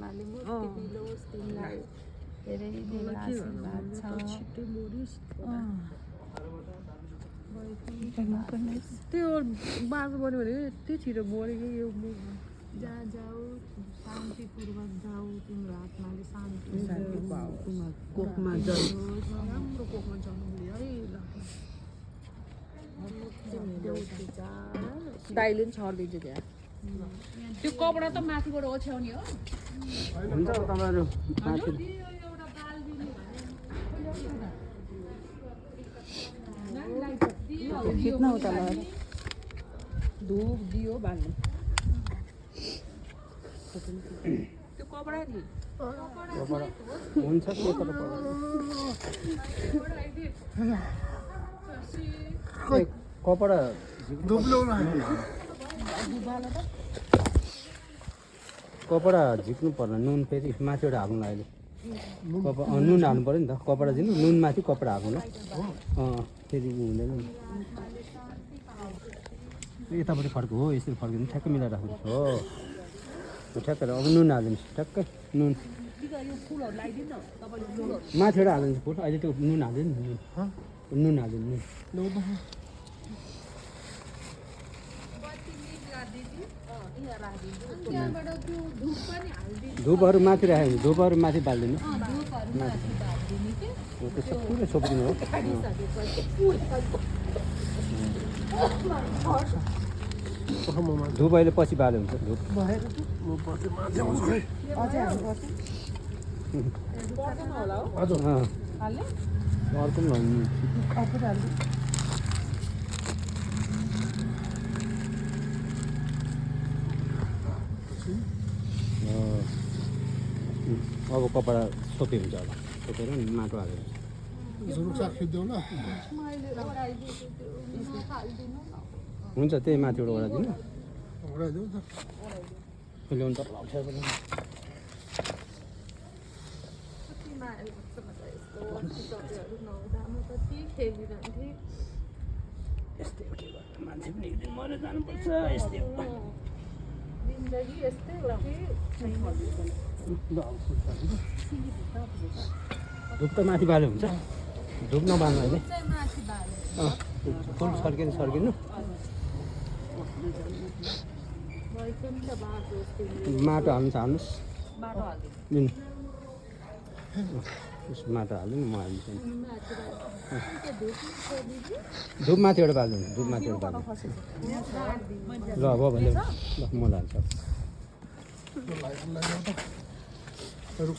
आत्माले मुक्ति दिलोस् तिमीलाई धेरै धेरै आशीर्वाद छ त्यो बाटो बन्यो भने यति छिटो बढ्यो कि यो जहाँ जाऊ शान्तिपूर्वक जाऊ तिम्रो आत्माले शान्ति कोखमा जाऊ राम्रो कोखमा जानु है ल दाइले पनि छरिदिन्छ त्यहाँ त्यो कपडा त माथिबाट ओछ्याउने हो हुन्छ तपाईँहरू माथि खिच्न उता लगाएर धुप दियो बाल्नु त्यो कपडा नि हुन्छ के कपडा कपडा झिक्नु पर्ने नुन फेरि माथिबाट हाल्नु अहिले नुन हाल्नु पऱ्यो नि त कपडा दिनु नुन माथि कपडा हाल्नु ल फेरि हुँदैन यतापट्टि फर्को हो यसरी फर्किनु ठ्याक्कै मिलाएर राख्नु हो ठ्याक्कै अब नुन हालिदिनुहोस् ठ्याक्कै नुन माथिबाट हालिदिन्छ फुल अहिले त्यो नुन हालिदिनु नुन हालिदिनु धुपहरू माथि राख्यो धुपहरू माथि बालिदिनु पुरै छोपिदिनु हो धुप अहिले पछि बाल्यो हुन्छ धुप अर्को पनि अब कपडा छोपे हुन्छ अब छोपेर माटो हालेर हुन्छ त्यही माथिबाट ओडाइदिनु ल्याउनु त यस्तै मान्छे पनि एक दिन मरेर जानुपर्छ यस्तै धुप त माथि बाल्यो हुन्छ धुप नबाल्नु अहिले फुल सर्किनु माटो हाल्नु छ हाल्नुहोस् माटो हाल्नु म हालिदिन्छु धुप माथिबाट बाल्नु धुप माथिबाट बाल्नु ल अब भने ल म लान्छु रुख